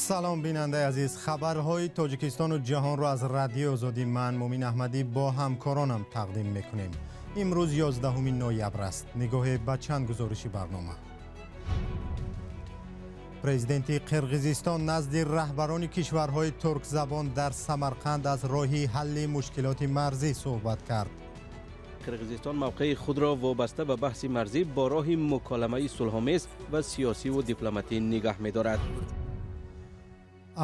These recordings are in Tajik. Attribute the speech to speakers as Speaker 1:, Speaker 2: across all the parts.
Speaker 1: Салом, бинандаи азиз. Хабарҳои Тоҷикистону ҷаҳонро аз Радиои Озодӣ ман, Мумин Аҳмадӣ, бо ҳамкоронам тақдим мекунем. Имрӯз 11 ноябр аст. Нигоҳе ба чанд гузориши барнома. Президенти Қирғизистон назди раҳбарони кишварҳои туркзабон дар Самарқанд аз роҳи ҳалли мушкилоти марзӣ суҳбат кард.
Speaker 2: Қирғизистон мавқеи худро вобаста ба баҳси марзӣ бо роҳи муколамаи сулҳомез ва сиёсиву дипломатӣ нигаҳ медорад.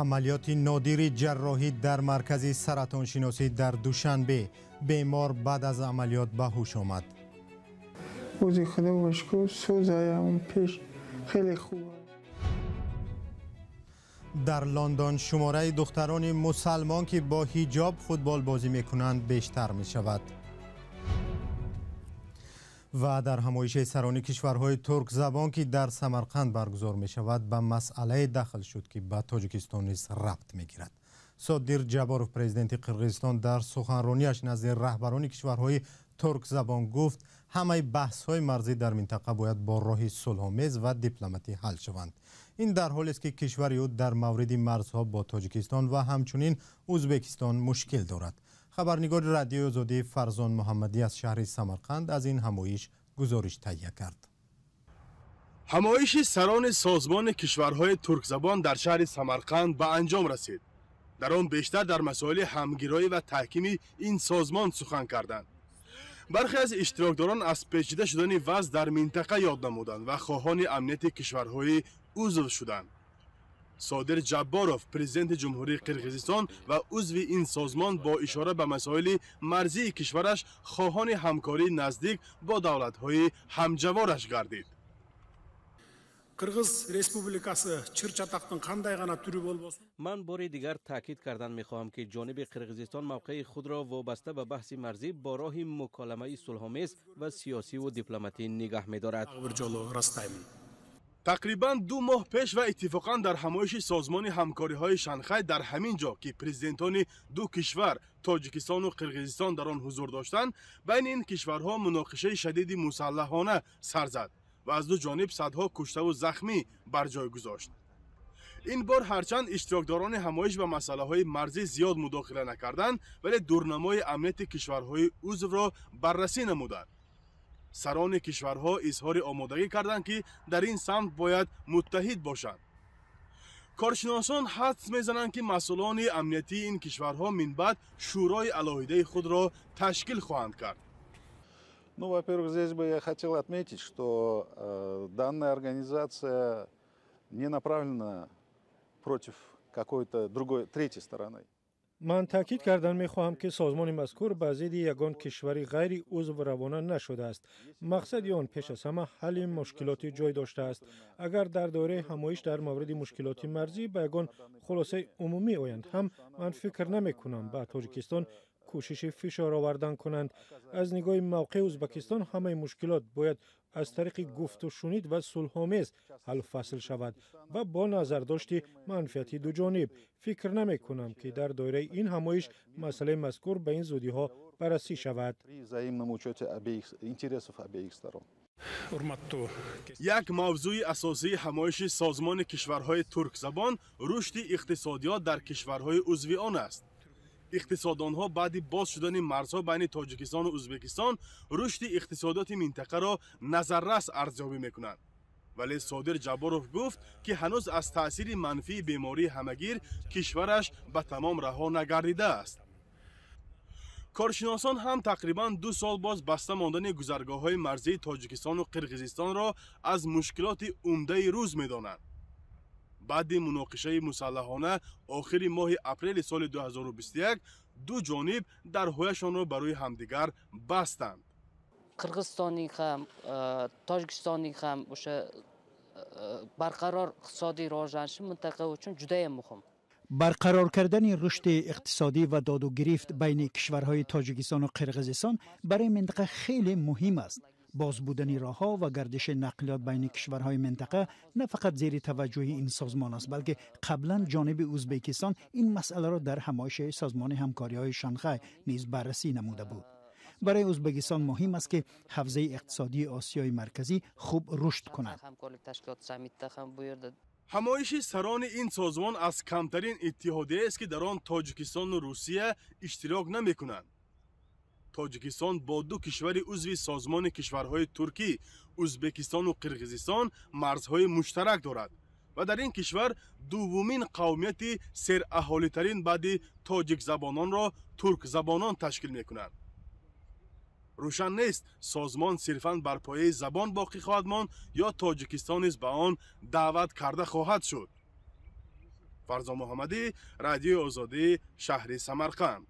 Speaker 1: Амалиёти нодири ҷарроҳӣ дар маркази саратоншиносӣ дар Душанбе. Бемор баъд аз амалиёт ба ҳуш омад.
Speaker 3: Ӯзи худо шукр, сӯзаям пеш хеле хуб.
Speaker 1: Дар Лондон шумораи духтарони мусалмон, ки бо ҳиҷоб футболбозӣ мекунанд, бештар мешавад. Ва дар ҳамоиши сарони кишварҳои туркзабон, ки дар Самарқанд баргузор мешавад, ба масъалае дахл шуд, ки ба Тоҷикистон низ рабт мегирад. Содир Ҷаборов, президенти Қирғизистон, дар суханронияш назди раҳбарони кишварҳои туркзабон гуфт, ҳамаи баҳсҳои марзӣ дар минтақа бояд бо роҳи сулҳомез ва дипломатӣ ҳал шаванд. Ин дар ҳолест, ки кишвари ӯ дар мавриди марзҳо бо Тоҷикистон ва ҳамчунин Ӯзбекистон мушкил дорад. Хабарнигори Радиои Озодӣ Фарзон Муҳаммадӣ аз шаҳри Самарқанд аз ин ҳамоиш гузориш таҳия кард.
Speaker 4: Ҳамоиши сарони созмони кишварҳои туркзабон дар шаҳри Самарқанд ба анҷом расид. Дар он бештар дар масоили ҳамгироӣ ва таҳкими ин созмон сухан карданд. Бархе аз иштирокдорон аз печида шудани вазъ дар минтақа ёд намуданд ва хоҳони амнияти кишварҳои узв шуданд. Содир Ҷабборов, президенти Ҷумҳурии Қирғизистон ва узви ин созмон, бо ишора ба масоили марзии кишвараш хоҳони ҳамкории наздик бо давлатҳои ҳамҷавораш гардид.
Speaker 5: Кыргыз Республикасы чыр чатактын кандай гана түрү болбосун.
Speaker 2: Ман бори дигар таъкид кардан мехоҳам, ки ҷониби Қирғизистон мавқеи худро вобаста ба баҳси марзӣ бо роҳи муколамаи сулҳомез ва сиёсиву дипломатӣ нигаҳ медорад.
Speaker 5: Дагы бир жолу ырастаймын.
Speaker 4: Тақрибан 2 моҳ пеш ва иттифоқан дар ҳамоиши Созмони ҳамкориҳои Шанхай дар ҳамин ҷо, ки президентони ду кишвар, Тоҷикистону Қирғизистон, дар он ҳузур доштанд, байни ин кишварҳо муноқишаи шадиди мусаллаҳона сар зад ва аз ду ҷониб садҳо куштаву захмӣ бар ҷой гузошт. Ин бор ҳарчанд иштирокдорони ҳамоиш ба масъалаҳои марзӣ зиёд мудохила накарданд, вале дурнамои амнияти кишварҳои узвро баррасӣ намуданд. Сарони кишварҳо изҳори омодагӣ карданд, ки дар ин самт бояд муттаҳид бошанд. Коршиносон ҳадс мезананд, ки масъулони амниятии ин кишварҳо минбаъд шӯрои алоҳидаи худро ташкил хоҳанд кард.
Speaker 6: Ну, во-первых, здесь бы я хотел отметить, что данная организация не направлена против какой-то другой, третьей стороны.
Speaker 7: Ман таъкид кардан мехоҳам, ки созмони мазкур ба зидди ягон кишвари ғайри узв равона нашудааст. Мақсади он пеш аз ҳама ҳалли мушкилоти ҷой доштааст. Агар дар доираи ҳамоиш дар мавриди мушкилоти марзӣ ба ягон хулосаи умумӣ оянд ҳам, ман фикр намекунам ба Тоҷикистон кӯшиши фишор овардан кунанд. Аз нигоҳи мавқеи Ӯзбекистон ҳамаи мушкилот бояд аз тариқи гуфтушунид ва сулҳомез ҳаллу фасл шавад ва бо назардошти манфиати дуҷониб. Фикр намекунам, ки дар доираи ин ҳамоиш масъалаи мазкур ба ин зудиҳо баррасӣ шавад.
Speaker 6: При взаимном учете обеих, интересов обеих сторон.
Speaker 5: Урматтуу
Speaker 4: Як мавзӯи асосии ҳамоиши созмони кишварҳои туркзабон рушди иқтисодиёт дар кишварҳои узви он аст. Иқтисоддонҳо баъди боз шудани марзҳо байни Тоҷикистону Ӯзбекистон рушди иқтисодиёти минтақаро назаррас арзёбӣ мекунанд, вале Содир Ҷабборов гуфт, ки ҳанӯз аз таъсири манфии бемории ҳамагир кишвараш ба тамом раҳо нагардидааст. Коршиносон ҳам тақрибан 2 сол боз баста мондани гузаргоҳҳои марзии Тоҷикистону Қирғизистонро аз мушкилоти умдаи рӯз медонанд. Баъди муноқишаи мусаллаҳона охири моҳи апрели соли 2021 ду ҷониб дарҳояшонро ба рӯи ҳамдигар бастанд.
Speaker 8: Qirg'izistonning ham, Tojikistonning ham o'sha barqaror iqtisodiy rivojlanishi mintaqa uchun judayam muhim.
Speaker 9: Барқарор кардани рушди иқтисодӣ ва доду гирифт байни кишварҳои Тоҷикистону Қирғизистон барои минтақа хеле муҳим аст. Боз будани роҳҳо ва гардиши нақлиёт байни кишварҳои минтақа на фақат зери таваҷҷӯҳи ин созмон аст, балки қаблан ҷониби Ӯзбекистон ин масъаларо дар ҳамоиши Созмони ҳамкориҳои Шанхай низ баррасӣ намуда буд. Барои Ӯзбекистон муҳим аст, ки ҳавзаи иқтисодии Осиёи Марказӣ хуб рушд кунад.
Speaker 8: Hamkorlik tashkiloti sammitida ham bu yerda.
Speaker 4: Ҳамоиши сарони ин созмон аз камтарин иттиҳодияест, ки дар он Тоҷикистону Русия иштирок намекунанд. Тоҷикистон бо ду кишвари узви созмони кишварҳои туркӣ, Ӯзбекистону Қирғизистон марзҳои муштарак дорад ва дар ин кишвар дуввумин қавмияти сераҳолитарин баъди тоҷикзабононро туркзабонон ташкил мекунанд. Рӯшан нест, созмон сирфан бар пояи забон боқӣ хоҳад монд ё Тоҷикистон низ ба он даъват карда хоҳад шуд. Фарзон Муҳаммадӣ, Радиои Озодӣ, шаҳри Самарқанд.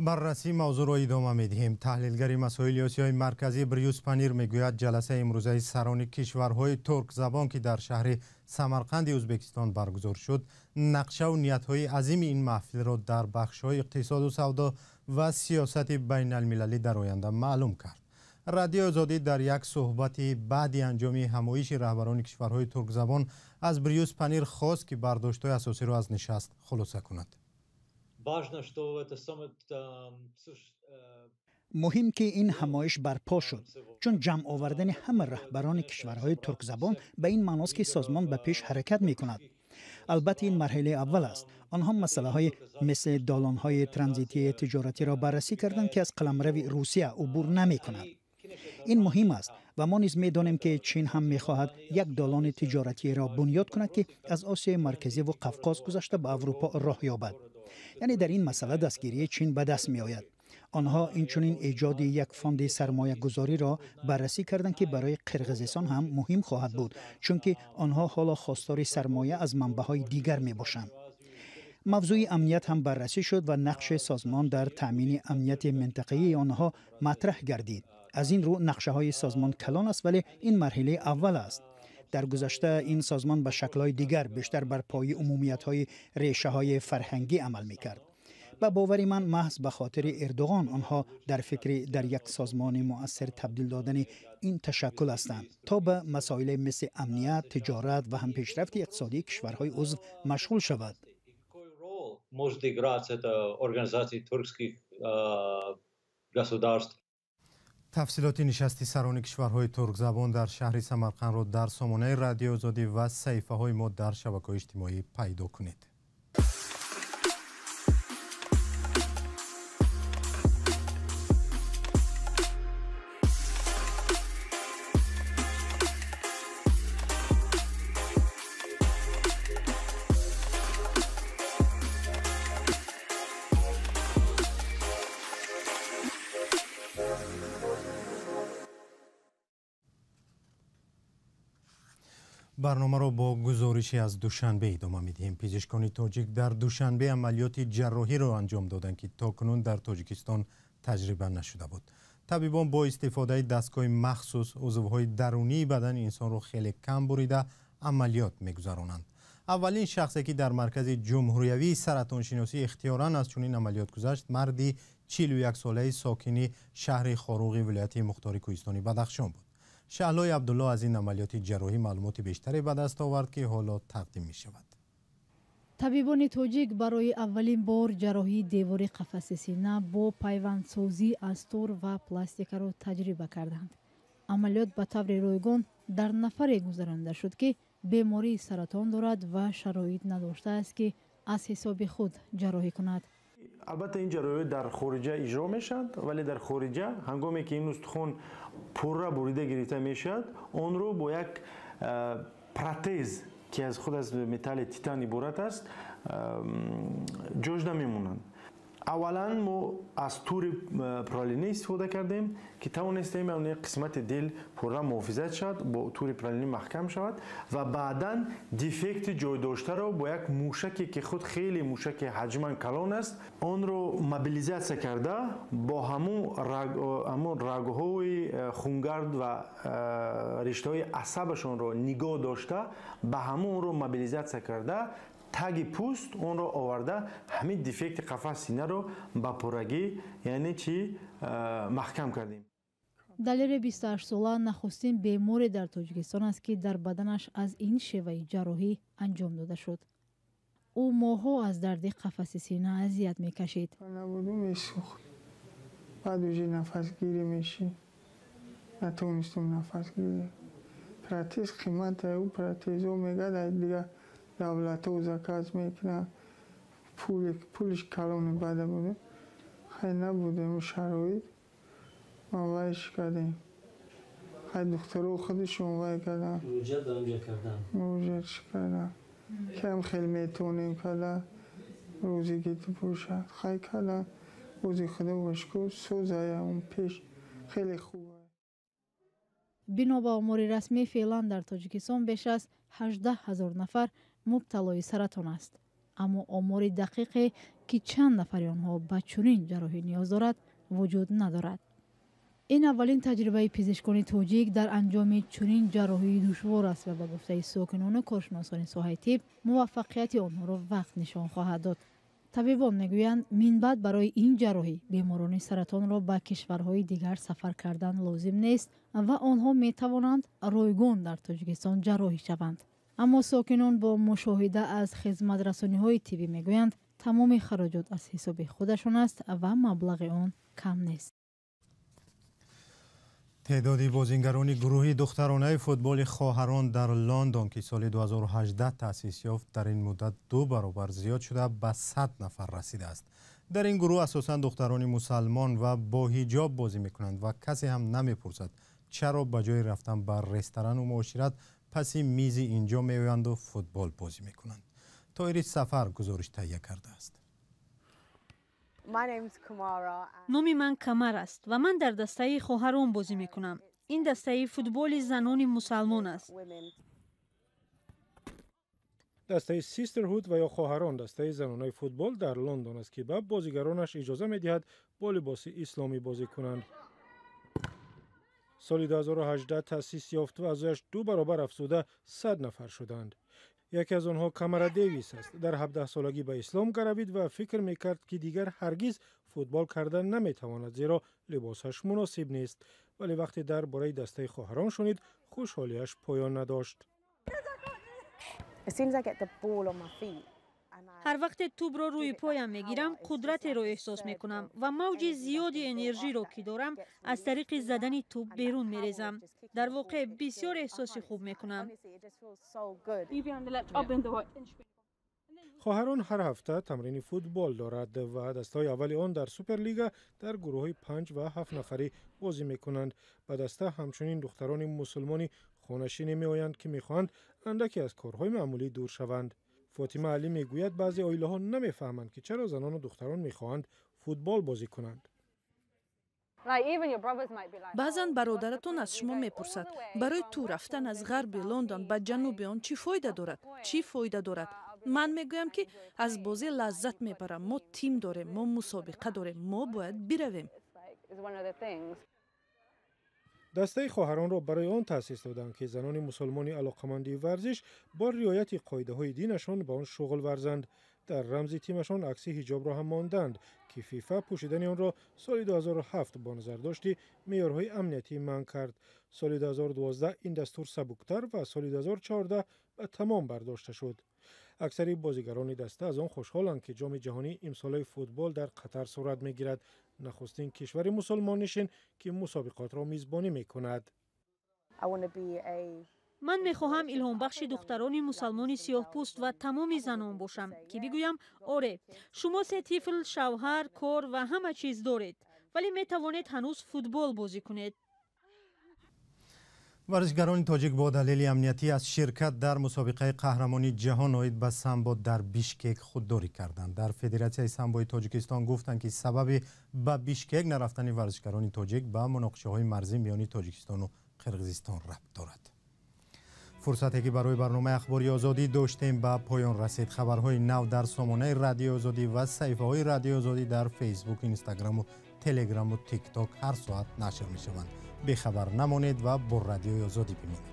Speaker 1: Баррасии мавзӯъро идома медиҳем. Таҳлилгари масоили Осиёи Марказӣ Брюс Панир мегӯяд, ҷаласаи имрӯзаи сарони кишварҳои туркзабон, ки дар шаҳри Самарқанди Ӯзбекистон баргузор шуд, нақшаву ниятҳои азими ин маҳфилро дар бахшҳои иқтисоду савдо ва сиёсати байналмилалӣ дар оянда маълум кард. Радиои Озодӣ дар як суҳбати баъди анҷоми ҳамоиши раҳбарони кишварҳои туркзабон аз Брюс Панир хост, ки бардоштҳои асосиро аз нишаст хулоса кунад.
Speaker 9: Муҳим ки ин ҳамоиш барпо шуд, чун ҷамъ овардани ҳама раҳбарони кишварҳои туркзабон ба ин маъност, ки созмон ба пеш ҳаракат мекунад. Албатта, ин марҳилаи аввал аст. Онҳо масъалаҳои мисли долонҳои транзитии тиҷоратиро баррасӣ карданд, ки аз қаламрави Русия убур намекунад. Ин муҳим аст ва мо низ медонем, ки Чин ҳам мехоҳад як долони тиҷоратиро бунёд кунад, ки аз Осиёи Марказӣ ва Қавқоз гузашта ба Аврупо роҳ ёбад. Яъне дар ин масъала дастгирии Чин ба даст меояд. Онҳо инчунин эҷоди як фонди сармоягузориро баррасӣ карданд, ки барои Қирғизистон ҳам муҳим хоҳад буд, чунки онҳо ҳоло хостори сармоя аз манбаъҳои дигар мебошанд. Мавзӯи амният ҳам баррасӣ шуд ва нақши созмон дар таъмини амнияти минтақаии онҳо матраҳ гардид. Аз ин рӯ нақшаҳои созмон калон аст, вале ин марҳилаи аввал аст. Дар гузашта ин созмон ба шаклҳои дигар бештар бар пояи умумиятҳои решаҳои фарҳангӣ амал мекард. Ба бовари ман, маҳз ба хотири Эрдоғон онҳо дар фикри дар як созмони муассир табдил додани ин ташаккул ҳастанд, то ба масоиле мисли амният, тиҷорат ва ҳам пешрафти иқтисодии кишварҳои узв машғул шавад.
Speaker 10: Может играть эта организация туркских государств.
Speaker 1: Тафсилоти нишасти сарони кишварҳои туркзабон дар шаҳри Самарқандро дар сомонаи Радиои Озодӣ ва саҳифаҳои мо дар шабакаҳои иҷтимоӣ пайдо кунед. Барномаро бо гузорише аз Душанбе идома медиҳем. Пизишкони тоҷик дар Душанбе амалиёти ҷарроҳиро анҷом доданд, ки то кунун дар Тоҷикистон таҷриба нашуда буд. Табибон бо истифодаи дастгоҳи махсус узвҳои дарунии бадани инсонро хеле кам бурида амалиёт мегузаронанд. Аввалин шахсе, ки дар маркази ҷумҳуриявии саратоншиносӣ ихтиёран аз чунин амалиёт гузашт, марди 41-солаи сокини шаҳри Хоруғи вилояти Мухтори Кӯҳистони Бадахшон буд. Шаҳлои Абдулло аз ин амалиёти ҷарроҳӣ маълумоти бештаре ба даст овард, ки ҳоло тақдим мешавад.
Speaker 11: Табибони тоҷик барои аввалин бор ҷарроҳии девори қафаси сина бо пайвандсозӣ аз тор ва пластикаро таҷриба карданд. Амалиёт ба таври ройгон дар нафаре гузаронида шуд, ки бемории саратон дорад ва шароит надоштааст, ки аз ҳисоби худ ҷарроҳӣ кунад.
Speaker 12: Албатта, ин ҷарроҳиҳо дар хориҷа иҷро мешаванд, вале дар хориҷа ҳангоме ки ин устухон пурра бурида гирифта мешавад, онро бо як протез, ки аз худ аз металли титан иборат аст, ҷош намемонанд. Аввалан мо аз тури пролине истифода кардем, ки тавонистем қисмати дил пурра муҳофизат шавад, бо тури пролине маҳкам шавад ва баъдан дефекти ҷойдоштаро бо як мушаке, ки худ хеле мушаки ҳаҷман калон аст, онро мобилизатсия карда, бо ҳамун рагҳои хунгард ва риштаҳои асабашонро нигоҳ дошта, ба ҳамонро мобилизатсия карда, таги пӯст онро оварда, ҳамин дефекти қафас синаро ба пуррагӣ, яъне чи, маҳкам кардем.
Speaker 11: Далери 28-сола нахустин беморе дар Тоҷикистон аст, ки дар баданаш аз ин шеваи ҷарроҳӣ анҷом дода шуд. Ӯ моҳҳо аз дарди қафаси сина азият мекашид.
Speaker 3: Набуду месӯхт, баъд уже нафасгирӣ мешид, натавонистам нафасгирӣ. Протез қимат, ӯ протезо мегӯяд, ай дигар давлатҳо заказ мекунад, пулиш калони бада буда. Хай набудем шароит, ма вайш кардем. Хай духтаро худашон вай карданд.
Speaker 13: Муроҷиат ба онҷо карданд.
Speaker 3: Муроҷиатш карданд. Кам хел метавонем карда, рӯзигит бошад. Хай карданд. Рӯзи худо ба шукр, сӯзая он пеш хеле хуб.
Speaker 11: Бино ба омори расмӣ, феълан дар Тоҷикистон беш аз 18 ҳазор нафар мубталои саратон аст. Аммо омори дақиқе, ки чанд нафари онҳо ба чунин ҷарроҳӣ ниёз дорад, вуҷуд надорад. Ин аввалин таҷрибаи пизишкони тоҷик дар анҷоми чунин ҷарроҳии душвор аст ва ба гуфтаи сокинону коршиносони соҳаи тиб, муваффақияти онҳоро вақт нишон хоҳад дод. Табибон мегӯянд, минбаъд барои ин ҷарроҳӣ беморони саратонро ба кишварҳои дигар сафар кардан лозим нест ва онҳо метавонанд ройгон дар Тоҷикистон ҷарроҳӣ шаванд. Аммо сокинон бо мушоҳида аз хизматрасониҳои тиббӣ мегӯянд, тамоми хароҷот аз ҳисоби худашон аст ва маблағи он кам нест.
Speaker 1: Теъдоди бозингарони гурӯҳи духтаронаи футболи хоҳарон дар Лондон, ки соли 2018 таъсис ёфт, дар ин муддат 2 баробар зиёд шуда ба 100 нафар расидааст. Дар ин гурӯҳ асосан духтарони мусалмон ва бо ҳиҷоб бозӣ мекунанд ва касе ҳам намепурсад, чаро ба ҷои рафтан ба ресторану муошират паси мизи инҷо меоянду футбол бозӣ мекунанд. Тоири Сафар гузориш таҳия кардааст.
Speaker 14: Номи ман Камар аст ва ман дар дастаи хоҳарон бозӣ мекунам. Ин дастаи футболи занони мусалмон аст.
Speaker 7: Дастаи Sisterhood ва ё хоҳарон дастаи занонаи футбол дар Лондон аст, ки ба бозигаронаш иҷоза медиҳад бо либоси исломӣ бозӣ кунанд. Соли 2018 таъсис ёфт ва аъзояш 2 баробар афзуда 100 нафар шуданд. Яке аз онҳо Камара Девис аст. Дар 17-солагӣ ба ислом гаравид ва фикр мекард, ки дигар ҳаргиз футбол карда наметавонад, зеро либосаш муносиб нест. Вале вақте дар бораи дастаи хоҳарон шунид, хушҳолиаш поён надошт.
Speaker 14: Ҳар вақте тӯбро рӯи поям мегирам, қудратеро эҳсос мекунам ва мавҷи зиёди энержиро, ки дорам, аз тариқи задани тӯб берун мерезам. Дар воқеъ бисёр эҳсоси хуб мекунам.
Speaker 7: Хоҳарон ҳар ҳафта тамрини футбол дорад ва дастаҳои аввали он дар Суперлига дар гурӯҳҳои 5 ва 7 нафарӣ бозӣ мекунанд. Ба даста ҳамчунин духтарони мусулмони хонашине меоянд, ки мехоҳанд андаке аз корҳои маъмулӣ дур шаванд. Фотима Алӣ мегӯяд, баъзе оилаҳо намефаҳманд, ки чаро занону духтарон мехоҳанд футбол бозӣ кунанд.
Speaker 15: Баъзан бародаратон аз шумо мепурсад, барои ту рафтан аз ғарби Лондон ба ҷануби он чӣ фоида дорад? Чӣ фоида дорад? Ман мегӯям, ки аз бозӣ лаззат мебарам. Мо тим дорем, мо мусобиқа дорем, мо бояд биравем.
Speaker 7: Дастаи хоҳаронро барои он таъсис доданд, ки занони мусулмони алоқаманди варзиш бо риояти қоидаҳои динашон ба он шуғл варзанд. Дар рамзи тимашон акси ҳиҷобро ҳам монданд, ки ФИФА пӯшидани онро соли 2007 бо назардошти меъёрҳои амниятӣ манъ кард. Соли 2012 ин дастур сабуктар ва соли 2014 ба тамом бардошта шуд. Аксари бозигарони даста аз он хушҳоланд, ки ҷоми ҷаҳонии имсолаи футбол дар Қатар сурат мегирад, нахустин кишвари мусулмоннишин, ки мусобиқотро мизбонӣ мекунад.
Speaker 14: Ман мехоҳам илҳомбахши духтарони мусалмони сиёҳпӯст ва тамоми занон бошам, ки бигӯям: оре, шумо се тифл, шавҳар, кор ва ҳама чиз доред, вале метавонед ҳанӯз футбол бозӣ кунед.
Speaker 1: Варзишгарони тоҷик бо далели амниятӣ аз ширкат дар мусобиқаи қаҳрамони ҷаҳон оид ба самбо дар Бишкек худдорӣ карданд. Дар Федератсияи самбои Тоҷикистон гуфтанд, ки сабаби ба Бишкек нарафтани варзишгарони тоҷик ба муноқишаҳои марзӣ миёни Тоҷикистону Қирғизистон рабт дорад. Фурсате ки барои барномаи Ахбори Озодӣ доштем ба поён расид. Хабарҳои нав дар сомонаи Радиои Озодӣ ва саҳифаҳои Радиои Озодӣ дар Фейсбук, Инстаграму Телеграму Тикток ҳар соат нашр мешаванд. Бехабар намонед ва бо Радиои Озодӣ бимонед.